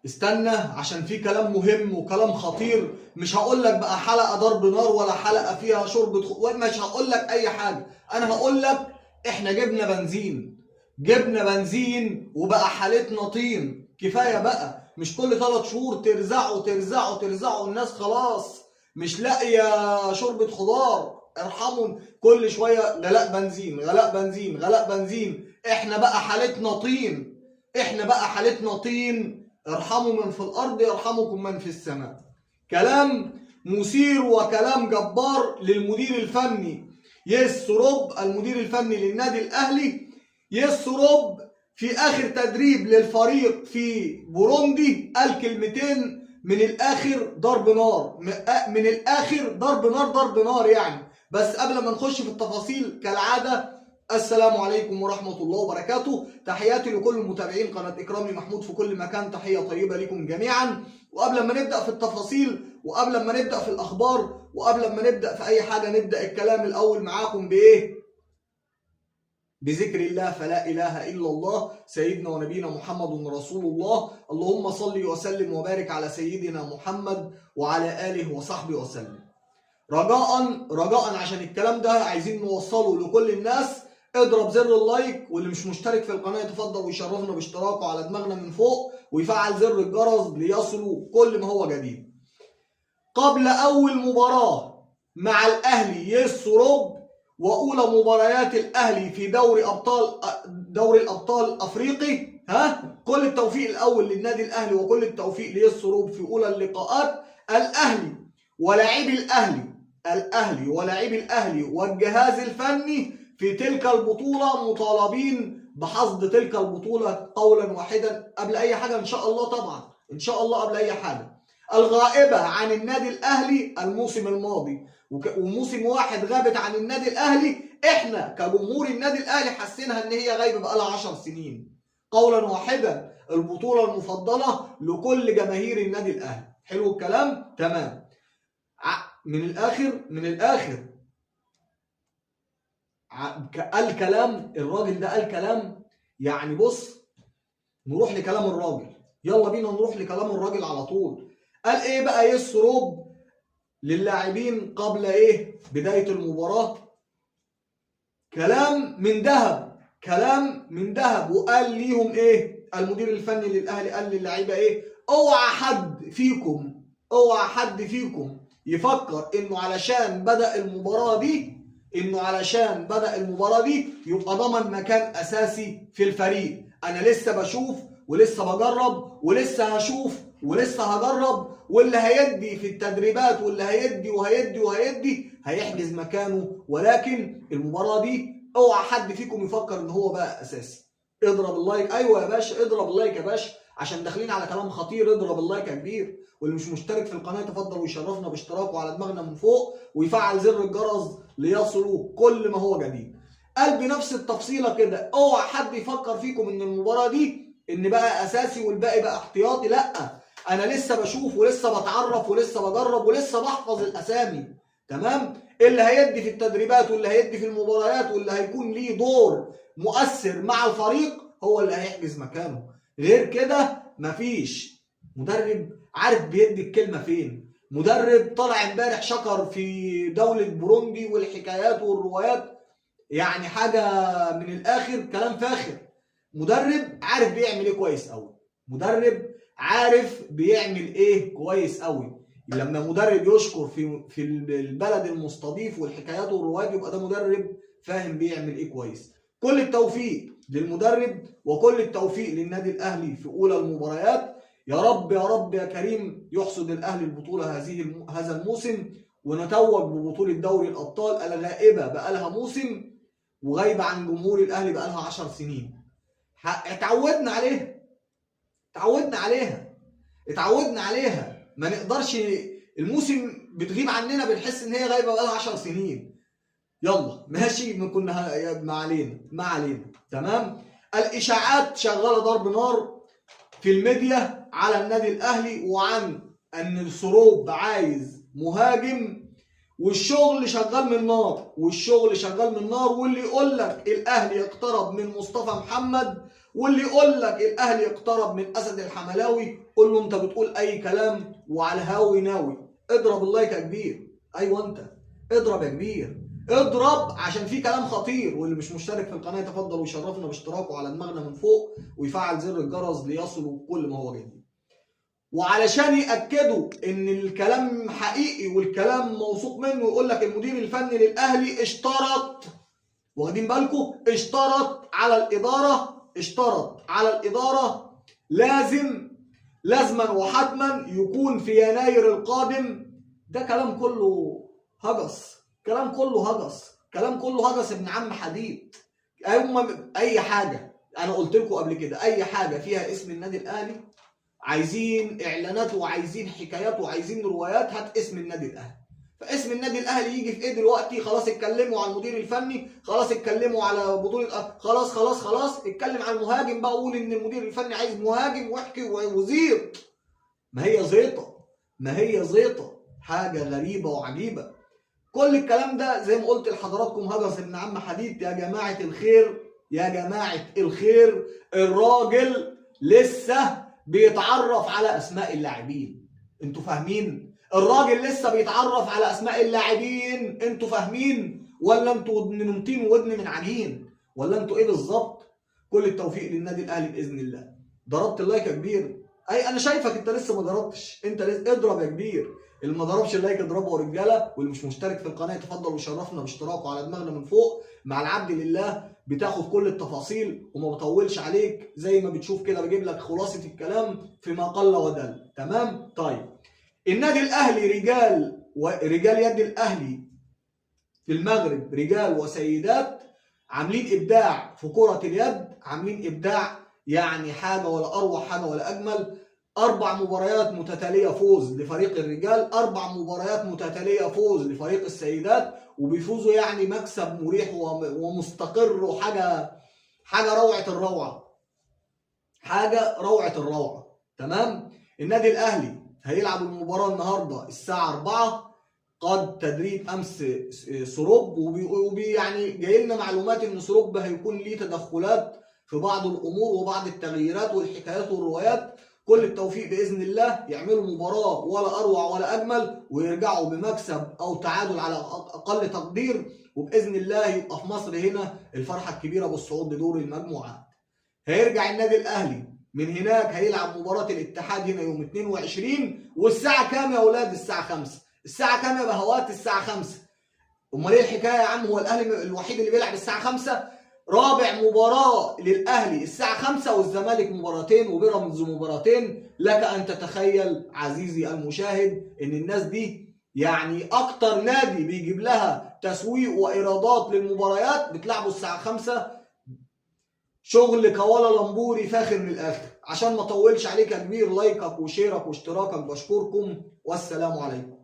استنى عشان في كلام مهم وكلام خطير. مش هقول لك بقى حلقة ضرب نار ولا حلقة فيها شوربة مش هقول لك اي حاجة. انا هقول لك احنا جبنا بنزين، جبنا بنزين وبقى حالتنا طين. كفاية بقى، مش كل 3 شهور ترزعوا ترزعوا ترزعوا الناس، خلاص مش لاقية شوربة خضار. ارحموا، كل شوية غلاء بنزين غلاء بنزين غلاء بنزين. احنا بقى حالتنا طين، احنا بقى حالتنا طين. ارحموا من في الارض يرحمكم من في السماء. كلام مثير وكلام جبار للمدير الفني يس روب، المدير الفني للنادي الاهلي يس روب. في اخر تدريب للفريق في بوروندي قال كلمتين من الاخر ضرب نار، من الاخر ضرب نار ضرب نار يعني. بس قبل ما نخش في التفاصيل كالعادة، السلام عليكم ورحمة الله وبركاته. تحياتي لكل متابعين قناة إكرامي محمود في كل مكان، تحية طيبة لكم جميعا. وقبل ما نبدأ في التفاصيل وقبل ما نبدأ في الأخبار وقبل ما نبدأ في أي حاجة، نبدأ الكلام الأول معاكم بإيه؟ بذكر الله. فلا إله إلا الله، سيدنا ونبينا محمد رسول الله. اللهم صل وسلم وبارك على سيدنا محمد وعلى آله وصحبه وسلم. رجاء رجاء عشان الكلام ده عايزين نوصله لكل الناس، اضرب زر ال like، واللي مش مشترك في القناة يتفضل ويشرفنا باشتراكه على دماغنا من فوق، ويفعل زر الجرس ليصلوا كل ما هو جديد. قبل أول مباراة مع الأهلي يس روب، وأولى مباريات الأهلي في دوري الأبطال الأفريقي، ها، كل التوفيق الأول للنادي الأهلي وكل التوفيق ليس روب في أولى اللقاءات. الأهلي ولاعبي الأهلي، الأهلي ولاعبي الأهلي والجهاز الفني في تلك البطولة مطالبين بحصد تلك البطولة قولا واحدا قبل أي حاجة إن شاء الله. طبعا إن شاء الله قبل أي حاجة. الغائبة عن النادي الأهلي الموسم الماضي، وموسم واحد غابت عن النادي الأهلي، إحنا كجمهور النادي الأهلي حسينها إن هي غايبة بقالها 10 سنين. قولا واحدا البطولة المفضلة لكل جماهير النادي الأهلي. حلو الكلام؟ تمام. من الآخر، من الآخر قال كلام الراجل ده، قال كلام يعني. بص نروح لكلام الراجل، يلا بينا نروح لكلام الراجل على طول. قال ايه بقى يس روب للاعبين قبل ايه بداية المباراة؟ كلام من ذهب، كلام من ذهب. وقال ليهم ايه المدير الفني للاهلي؟ قال للعيبة ايه؟ اوعى حد فيكم، اوعى حد فيكم يفكر انه علشان بدأ المباراة دي، انه علشان بدأ المباراة دي يبقى ضمن مكان اساسي في الفريق. انا لسه بشوف ولسه بجرب ولسه هشوف ولسه هجرب، واللي هيدي في التدريبات واللي هيدي وهيدي وهيدي هيحجز مكانه. ولكن المباراة دي اوعى حد فيكم يفكر ان هو بقى اساسي. اضرب ال like، ايوه يا باشا اضرب ال like يا باشا، عشان داخلين على كلام خطير. اضرب ال like يا كبير، واللي مش مشترك في القناة يتفضل ويشرفنا باشتراكه على دماغنا من فوق، ويفعل زر الجرس ليصلوا كل ما هو جديد. قال بنفس التفصيلة كده، اوعى حد يفكر فيكم ان المباراة دي ان بقى اساسي والباقي بقى احتياطي. لا، انا لسه بشوف ولسه بتعرف ولسه بجرب ولسه بحفظ الاسامي. تمام؟ اللي هيدي في التدريبات واللي هيدي في المباريات واللي هيكون ليه دور مؤثر مع الفريق هو اللي هيحجز مكانه. غير كده مفيش. مدرب عارف بيدي الكلمة فين. مدرب طلع امبارح شكر في دولة بوروندي والحكايات والروايات، يعني حاجة من الآخر، كلام فاخر. مدرب عارف بيعمل ايه كويس قوي، مدرب عارف بيعمل ايه كويس قوي. لما مدرب يشكر في البلد المستضيف والحكايات والروايات، يبقى ده مدرب فاهم بيعمل ايه كويس. كل التوفيق للمدرب وكل التوفيق للنادي الأهلي في أولى المباريات. يا رب يا رب يا كريم يحصد الأهلي البطولة هذا الموسم، ونتوج ببطولة دوري الأبطال الغائبة بقالها موسم وغايبة عن جمهور الأهلي بقالها 10 سنين. اتعودنا عليها، اتعودنا عليها، اتعودنا عليها. ما نقدرش، الموسم بتغيب عننا بنحس ان هي غايبة بقالها 10 سنين. يلا ماشي، ما كنا ما علينا، ما علينا. تمام. الاشاعات شغالة ضرب نار في الميديا على النادي الاهلي، وعن ان السروب عايز مهاجم، والشغل شغال من نار، والشغل شغال من نار. واللي يقول لك الاهلي اقترب من مصطفى محمد واللي يقول لك الاهلي اقترب من اسد الحملاوي قول له انت بتقول اي كلام وعلى الهاوي ناوي. اضرب ال like يا كبير، ايوه انت اضرب يا كبير، اضرب عشان في كلام خطير. واللي مش مشترك في القناة يتفضل ويشرفنا باشتراكه على دماغنا من فوق، ويفعل زر الجرس ليصلوا كل ما هو جديد. وعلشان يأكدوا ان الكلام حقيقي والكلام موثوق منه، يقول لك المدير الفني للاهلي اشترط، واخدين بالكم، اشترط على الادارة، اشترط على الادارة لازما وحتما يكون في يناير القادم. ده كلام كله هجس، كلام كله هجس، كلام كله هجس ابن عم حديد. اي حاجة انا قلت لكم قبل كده، اي حاجة فيها اسم النادي الاهلي، عايزين اعلانات وعايزين حكايات وعايزين روايات، هات اسم النادي الاهلي. فاسم النادي الاهلي يجي في ايه دلوقتي؟ خلاص اتكلموا على المدير الفني، خلاص اتكلموا على بطوله، خلاص خلاص خلاص اتكلم على المهاجم بقى، قول ان المدير الفني عايز مهاجم واحكي وزيط. ما هي زيطه، ما هي زيطه، حاجة غريبة وعجيبه. كل الكلام ده زي ما قلت لحضراتكم هجس ابن عم حديد. يا جماعة الخير، يا جماعة الخير، الراجل لسه بيتعرف على اسماء اللاعبين، انتوا فاهمين؟ الراجل لسه بيتعرف على اسماء اللاعبين، انتوا فاهمين ولا انتوا ودن من طين وودن من عجين، ولا انتوا ايه بالظبط؟ كل التوفيق للنادي الاهلي باذن الله. ضربت ال like يا كبير؟ اي انا شايفك انت لسه ما ضربتش، انت لسه اضرب يا كبير. اللي ما ضربش ال like اضربه يا رجاله، واللي مش مشترك في القناة يتفضل ويشرفنا باشتراكه على دماغنا من فوق. مع العبد لله بتاخد كل التفاصيل وما بطولش عليك، زي ما بتشوف كده بجيب لك خلاصه الكلام فيما قل ودل. تمام؟ طيب النادي الاهلي رجال ورجال يد الاهلي في المغرب، رجال وسيدات، عاملين ابداع في كره اليد، عاملين ابداع يعني حاجة ولا اروع، حاجة ولا اجمل. 4 مباريات متتالية فوز لفريق الرجال، 4 مباريات متتالية فوز لفريق السيدات، وبيفوزوا يعني مكسب مريح ومستقر، وحاجه حاجة روعه الروعة، حاجة روعه الروعة. تمام؟ النادي الاهلي هيلعب المباراة النهارده الساعة 4، قاد تدريب امس سروب، وبي يعني جاي لنا معلومات ان سروب هيكون ليه تدخلات في بعض الامور وبعض التغييرات والحكايات والروايات. كل التوفيق باذن الله، يعملوا مباراة ولا اروع ولا اجمل، ويرجعوا بمكسب او تعادل على اقل تقدير، وباذن الله يبقى في مصر هنا الفرحة الكبيرة بالصعود لدور المجموعات. هيرجع النادي الاهلي من هناك، هيلعب مباراة الاتحاد هنا يوم 22، والساعة كام يا اولاد؟ الساعة 5. الساعة كام يا بهوات؟ الساعة 5. امال ايه الحكاية يا عم؟ هو الاهلي الوحيد اللي بيلعب الساعة 5؟ رابع مباراة للأهلي الساعة 5، والزمالك مباراتين وبيراميدز مباراتين. لك أن تتخيل عزيزي المشاهد إن الناس دي يعني أكتر نادي بيجيب لها تسويق وإيرادات للمباريات بتلعبوا الساعة 5. شغل كوالا لمبوري فاخر من الآخر. عشان ما أطولش عليك يا كبير، لايكك وشيرك واشتراكك، بشكركم والسلام عليكم.